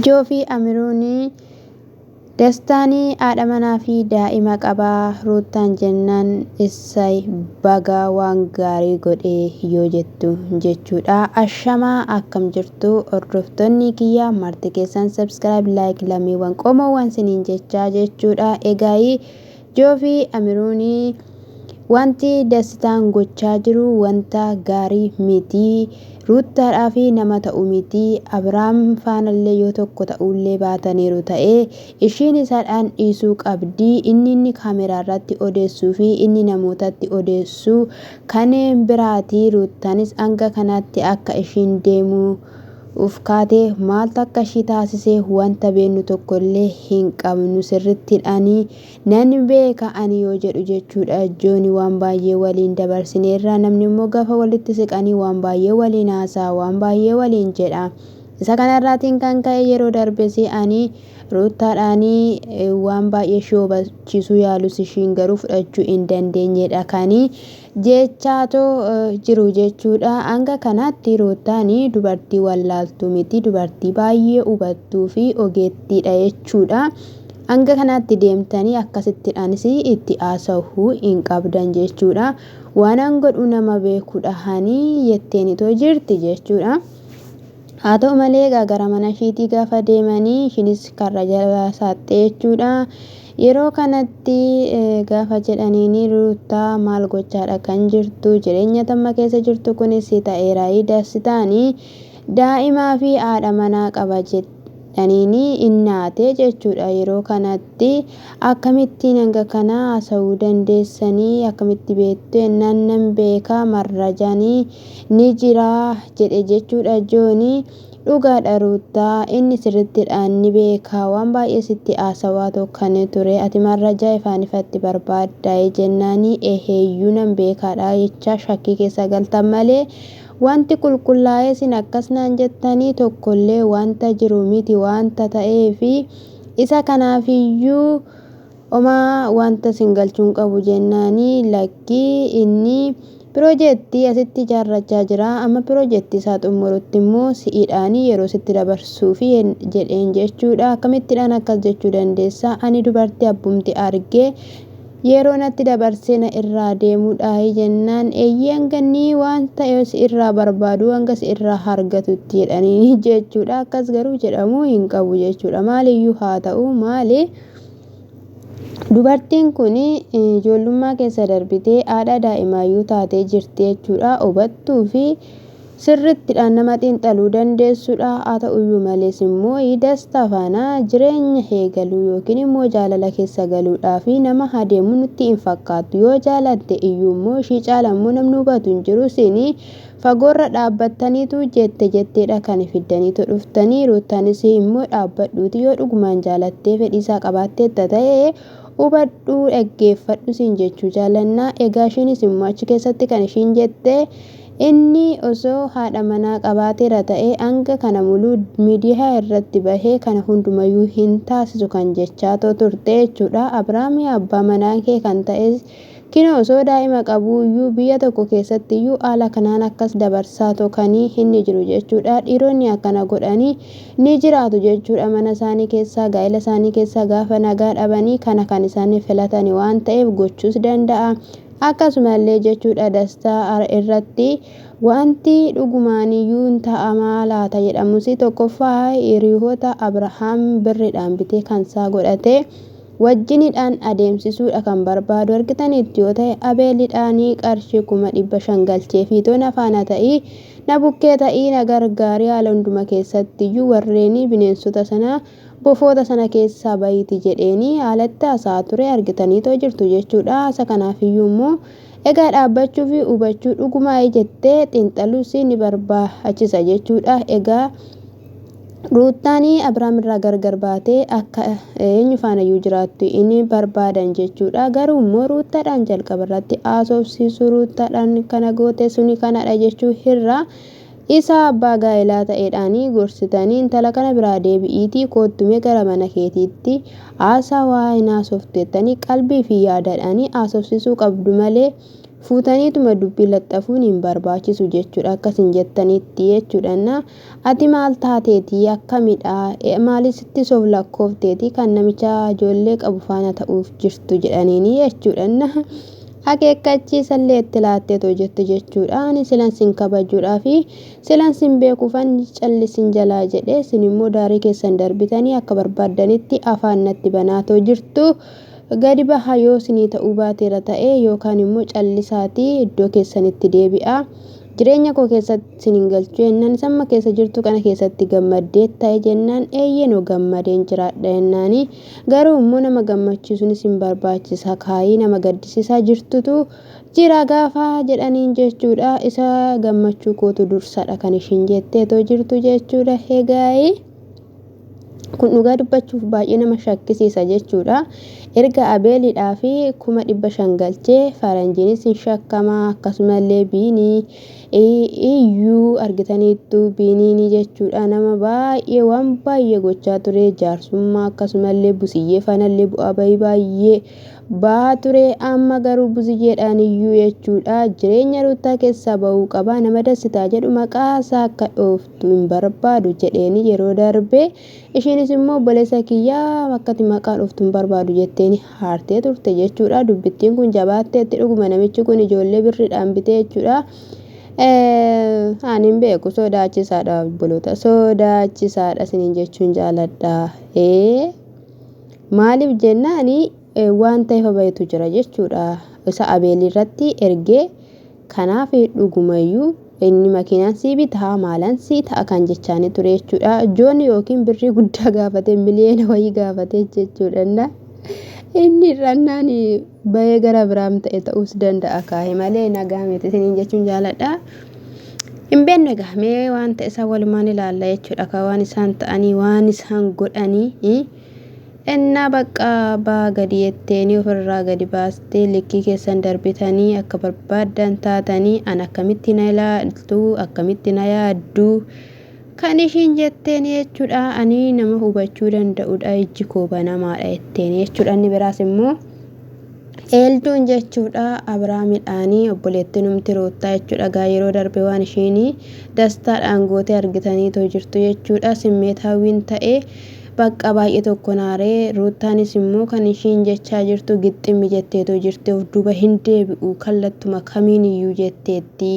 Joo fi Amiruun Dastaan haadha manaa fi daa'ima qaba Ruuttaan jennaan issay baga waan gaarii godhe yoo jettu jechuudha. Ashamaa akkam jirtu hordoftoonni kiyya marti keessan subscribe like lammiiwwan qomoowwan siniin jechaa jechuudha. Egaayii Joo fi Amiruun wanti Dassitaan gochaa jiru wanta gaarii miti. Ruuttaadhaaf nama ta'u miti. Abrahaam faanallee yoo tokko ta'uullee baataniiru ta'e ishiin isaadhaan dhiisuu qabdi. Inni inni kaameraa irratti odeessuu fi inni namootatti odeessu kan biraati. Ruuttaanis hanga kanaatti akka ishiin deemuu uf kaate maaltu akka ishii taasise wanta beennu tokkollee hin qabnu sirrittidhani nan beeka ani yoo jedhu jechuudha jooni waan baay'ee waliin dabarsineerra namni immoo gafa walitti siqanii waan baay'ee waliin haasa'a waan baay'ee waliin jedha isa kanarraatiin kan ka'e yeroo darbes ani Ruuttaadhaan waan baay'ee ishii hubachiisuu yaalus ishiin garuu fudhachuu hin dandeenyedha kan jechaatoo jiru jechuudha. Hanga kanaatti Ruuttaan dubartii wallaaltuu miti dubartii baay'ee hubattuu fi ogeettiidha jechuudha. Hanga kanaatti deemtanii akkasittidhaanis itti haasa'uu hin qabdan jechuudha. Waanan godhu nama beekudha hani jetteenitoo jirti jechuudha. Haa ta'u malee egaa gara mana ishiitii gaafa deemanii ishiinis karra jala saaxxee jechuudha. Yeroo kanatti gaafa jedhaniin Ruuttaa maal gochaadha kan jirtu jireenya tamma keessa jirtu kunis ta'eeraayii dassitaanii daa'imaa fi haadha manaa qaba jedhaniin innaate jechuudha. Yeroo kanatti akkamittiin hanga kana haasa'uu dandeessanii akkamitti beektu jennaan nan beeka marrajaanii ni jira jedhe jechuudha jooni dhugaadha ruuttaa inni sirrittidhaan ni beeka waan baay'ee sitti haasawaa tokkan ture ati marrajaa ifaan ifatti barbaaddae jennaani eheeyyuu nan beekaadha jecha shakkii keessa galtan malee wanti qulqullaa'ee sin akkas naan jettanii tokkollee wanta jiru miti wanta ta'eefi isa kanaafiyyuu Homaa wanta sin galchuu hin qabu jennaani lakki inni piroojeektii asitti ijaarrachaa jira amma piroojeektii isaa xumurutti immoo si'idhaan yeroo sitti dabarsuufi jedheen jechuudha akkamittidhaan akkas jechuu dandeessa ani dubartii abbumti argee yeroo natti dabarsee na irraa deemuudhaayi jennaan eeyyee hanga inni waan ta'e si irraa barbaadu hanga si irraa argatutti jedhanii jechuudha akkas garuu jedhamuu hin qabu jechuudha maaliyyuu haa ta'u maali. Dubartiin kun ijoollummaa keessa darbitee haadha daa'imaayyuu taatee jirti jechuudha. Hubattuu fi sirriittidhaan nama xiinxaluu dandeessudha. Haa ta'uyyuu malees immoo Dastaa faana jireenya eegaluu yookiin immoo jaalala keessa galuudhaaf nama adeemu nutti hin fakkaattu. Yoo jaalatte iyyuu immoo ishii caala immoo namni hubatu hin jiru. Isin Fagoorra dhaabbattaniitu jette jetteedha kan fiddaniitu dhuftanii Ruuttaanis immoo dhaabbadhuuti yoo dhugumaan jaalattee fedhiisaa qabaatteetta ta'e hubadhuu dhaggeeffadhu siin jechuu jaallanna egaa ishiinis immoo achi keessatti kan ishiin jette inni osoo haadha manaa qabaateera ta'e hanga kana muluu miidiyaa irratti bahee kana hundumayyuu hin taasisu kan jechaatoo turte jechuudha Abiraamii abbaa manaa kee kan ta'e Kinoo osoo daa'ima qabuuyyuu biyya tokko keessattiyyuu haala kanaan akkas dabarsaa tokanii hinni jiru jechuudha. Dhiironni akkana godhanii ni jiraatu jechuudha. Mana isaanii keessaa gaa'ela isaanii keessaa gaafa nagaa dhabanii kana kan isaan filatani waan ta'eef gochuus danda'a. Akkasumallee jechuudha Dastaa irratti wanti dhugumaaniyyuu hin ta'amaa laata jedhamus tokkoffaa hiriyoota Abrahaam birridhaan bitee kansaa godhate wajjinidhaan adeemsisuudha kan barbaadu argitaniittu yoo ta'e Abeelidhaan qarshii 500,000 galcheefiitoo na faana ta'ii na bukkee ta'ii na gargaari haala hunduma keessattiyyuu warreen bineensota sana bofoota sana keessaa bahiiti jedheenii haalatti haasa'aa ture argitaniitoo jirtu jechuudha. Isa kanaafiyyuu immoo egaa dhaabbachuu fi hubachuu dhugumaa'ee jettee xiinxaluus ni barbaachisa jechuudha. Egaa Ruuttaan Abrahaam irraa gargar baatee akka eenyu faanayyuu jiraattu hin barbaadan jechuudha. Garuu immoo Ruuttaadhaan jalqaba irratti haasofsiisuu Ruuttaadhaan kana goote suni kanadha jechuu irra isa abbaa gaa'elaa ta'eedhaan gorsitanii intala kana biraa deebi'iitii koottumee gara mana keetiitti haasawaa hin haasoftu jettanii qalbii fi yaadaadhaan haasofsiisuu qabdu malee Fuutaniituma dubbii laxxafuun hin barbaachisu jechuudha akka isin jettanitti jechuudha. Na ati maal taateeti akkamidha maalisittis of lakkoofteeti kan namicha ijoollee qabu faana ta'uuf jirtu jedhaniini jechuudha. Na akeekkachiisallee itti laatteetoo jirti jechuudha. Ani silan sin kabajuudhaa fi silan sin beekuufan callisin jalaa jedhee isin immoo daarii keessan darbitanii akka barbaaddanitti afaan natti banaatoo jirtu. Gadi baha yoo isinii ta'uu baateera ta'e yookaan immoo callisaatii iddoo keessanitti deebi'aa. Jireenya koo keessatti isin hin galchu jennaan isa amma keessa jirtu kana keessatti gammaddee ta'e jennaan eeyyeenoo gammadeen jiraadha jennaani. Garuu immoo nama gammachiisuun isin barbaachisa kaayii nama gaddisiisaa jirtutu jira gaafa jedhaniin jechuudha. Isa gammachuu kootu dursadha kan ishiin jetteetoo jirtu jechuudha. Egaayii. Kun dhugaa dubbachuuf baay'ee nama shakkisiisa jechuudha. Erga Abeelidhaa fi 500,000 galchee faranjiinis hin shakkama akkasumallee biinii iyyuu argitaniittu biiniini jechuudha nama baay'ee waan baay'ee gochaa ture jaarsummaa akkasumallee busiyyee faanallee bu'aa bahii baay'ee Bahaa ture amma garuu buziyyeedhaan iyyuu jechuudha jireenya ruuttaa keessaa bahuu qaba nama dassitaa jedhu maqaa isaa akka dhooftu hin barbaadu jedheeni yeroo darbe ishiinis immoo obboleessa kiyya akkati maqaa dhooftu hin barbaadu jetteeni haartee turte jechuudha dubbittiin kun jabaatteetti dhuguma namichi kun ijoollee birriidhaan bitee jechuudha ani hin beeku sodaachisaadha obboloota sodaachisaadha isiniin jechuun jaaladha ee Maaliif jennaan wanta ifa bahetu jira jechuudha. Isa Abeel irratti ergee kanaaf dhugumayyuu inni makiinaan sii bitaa maalan sii ta'a kan jechaanii ture jechuudha. Joon yookiin birrii guddaa gaafatee miliyoona wayii gaafatee jechuudha. Inni irrannaan bahee gara biraam ta'e ta'uus danda'a kaa'e malee nagaa miti isiniin jechuun jaaladha. Hin beeknu egaa mee waan ta'e isaan walumaan ilaalla jechuudha. Ka waan isaan ta'anii waan isaan godhanii ennaa bakka baa gadi jetteeni ofirraa gadi baastee likkii keessan darbitanii akka barbaaddan taatanii an akkamitti na ilaaltu akkamitti na yaaddu kan ishiin jetteen jechuudha. Ani nama hubachuu danda'udha ijji koo banamaadha jetteen jechuudha. Inni biraas immoo Eelduun jechuudha Abiraamidhaani obboleettinumti Ruuttaa jechuudha gaa yeroo darbe waan ishiin dastaadhaan gootee argitaniitoo jirtu jechuudha simmeetaawwiin ta'e bakka baay'ee tokko naaree Ruuttaanis immoo kan ishiin jechaa jirtu gixximmi jetteetoo jirti of duuba hin deebi'u kallattuma kamiin iyyuu jetteetti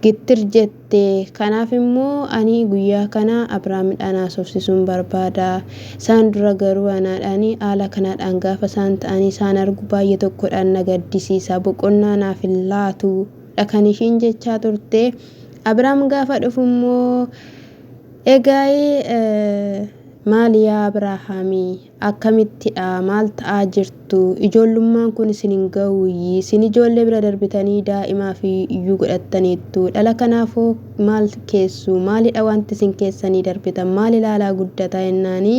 gittir jette jette. Kanaaf immoo ani guyyaa kana Abrahaamidhaan haasofsiisuun barbaada. Isaan dura garuu anaadhaan haala kanaadhaan gaafa isaan ta'anii isaan argu baay'ee tokkodhaan na gaddisiisa. Boqonnaa naaf hin laatu dha kan ishiin jechaa turte. Abrahaam gaafa dhufu immoo egaa maali yaa Abrahaamii? Akkamittidha? Maal ta'aa jirtu? Ijoollummaan kun isin hin ga'uuyyi? Isin ijoollee bira darbitanii daa'imaaf iyyuu godhattaniittu. Dhala kanaafoo maal keessu? Maalidha wanti isin keessanii darbitan? Maal ilaalaa guddata jennaani?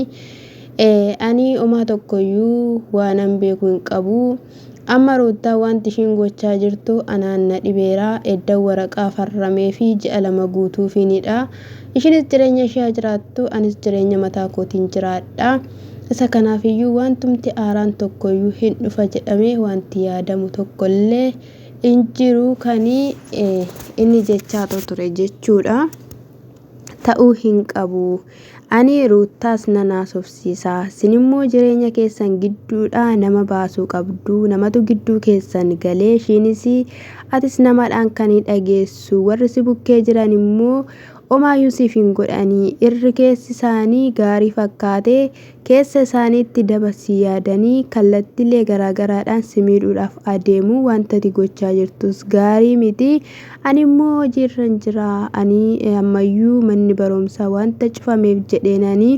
Ani homaa tokkoyyuu waanan beeku hin qabu. Amma Ruuttaan wanti ishiin gochaa jirtu anaan na dhibeera. Eddan waraqaa farrameefii ji'a 2 guutuufiinidha. Ishiinis jireenya ishee haa jiraattu, anis jireenya mataa kootiin jiraadha. Isa kanaafiyyuu wantumti haaraan tokkoyyuu hin dhufa jedhamee wanti yaadamu tokkollee hin jiru kan inni jechaa ture jechuudha. Ta'uu hin qabu. Ani Ruuttaas nan haasofsiisa. Isin immoo jireenya keessan gidduudhaa nama baasuu qabdu. Namatu gidduu keessan galee ishiinis atis namadhaan kan hin dhageessu. Warri si bukkee jiran immoo omaayyuu siif hin godhanii. Irri keessi isaanii gaarii fakkaatee keessa isaaniitti daba si yaadanii kallattiilee garaagaraadhaan si miidhuudhaaf adeemu. Wanta ati gochaa jirtus gaarii miti. Ani immoo hojiirran jira. Ani ammayyuu manni barumsaa wanta cufameef jedheenani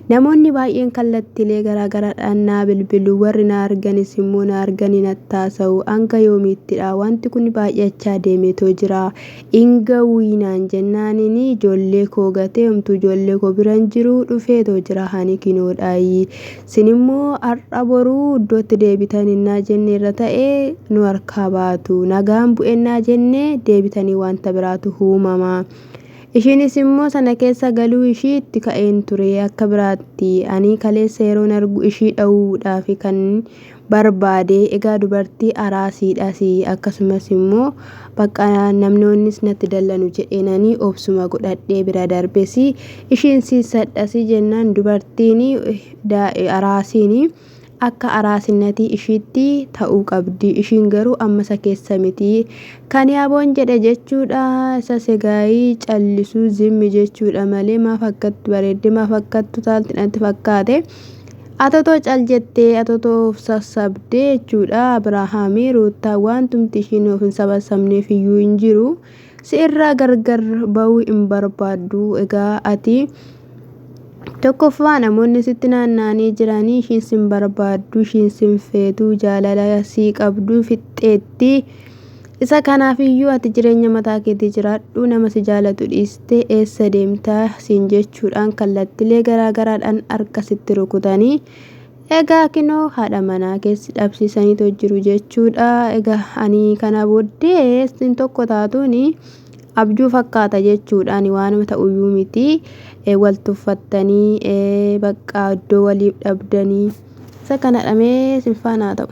namoonni baay'een kallattiilee garaagaraadhaan naa bilbilu. Warri na arganis immoo na arganii natti haasa'u. Hanga yoomiittidha? Wanti kun baay'achaa deemeetoo jira. Hin ga'uuyi naan jennaaniin ijoollee koo gatee homtuu ijoollee koo bira hin jiru dhufeetoo jira hani kinoodhaayi. Sin immoo har'a boru iddootti deebitan ennaa jenne irra ta'e nu harkaa baatu. Nagaan bu'e ennaa jenne deebitanii wanta biraatu uumama. Ishiinis immoo sana keessa galuu ishii itti ka'een ture akka biraatti. Ani kaleessa yeroon argu ishii dha'uudhaaf kan barbaade. Egaa dubartii araasiidhas akkasumas immoo bakka namnoonnis natti dallanu jedheenanii obsuma godhadhee bira darbes ishiin siissadhas jennaan dubartiin araasiin akka araasinnatii ishiitti ta'uu qabdi. Ishiin garuu amma isa keessa miti. Kan yaaboon jedhe jechuudha. Isa segaayii callisuu zimmi jechuudha malee maaf akkatti bareedde maaf akkatti utaalti natti fakkaate. Atotoo cal jettee atotoo of sassabdee jechuudha. Abirahaamii Ruuttaa wantumti ishiin of hin sabasabneef iyyuu hin jiru. Si irraa gargar ba'uu hin barbaaddu. Egaa ati tokkoffaa namoonni sitti naanna'anii jiranii ishiin sin barbaaddu, ishiin sin feetu, jaalala sii qabdu fixxeetti. Isa kanaaf iyyuu ati jireenya mataa keetii jiraadhu, nama si jaalatu dhiistee eessa deemtaa siin jechuudhaan kallattilee garaa garaadhaan harka sitti rukutanii egaa kinoo haadha manaa keessi dhabsiisaniitoo jiru jechuudha. Egaa ani kana booddee isin tokko taatuuni abjuu fakkaata jechuudha. Ani waanuma ta'uyyuu miti wal tuffattanii bakka iddoo waliif dhabdanii isa kana dhamee sin faana haa ta'u.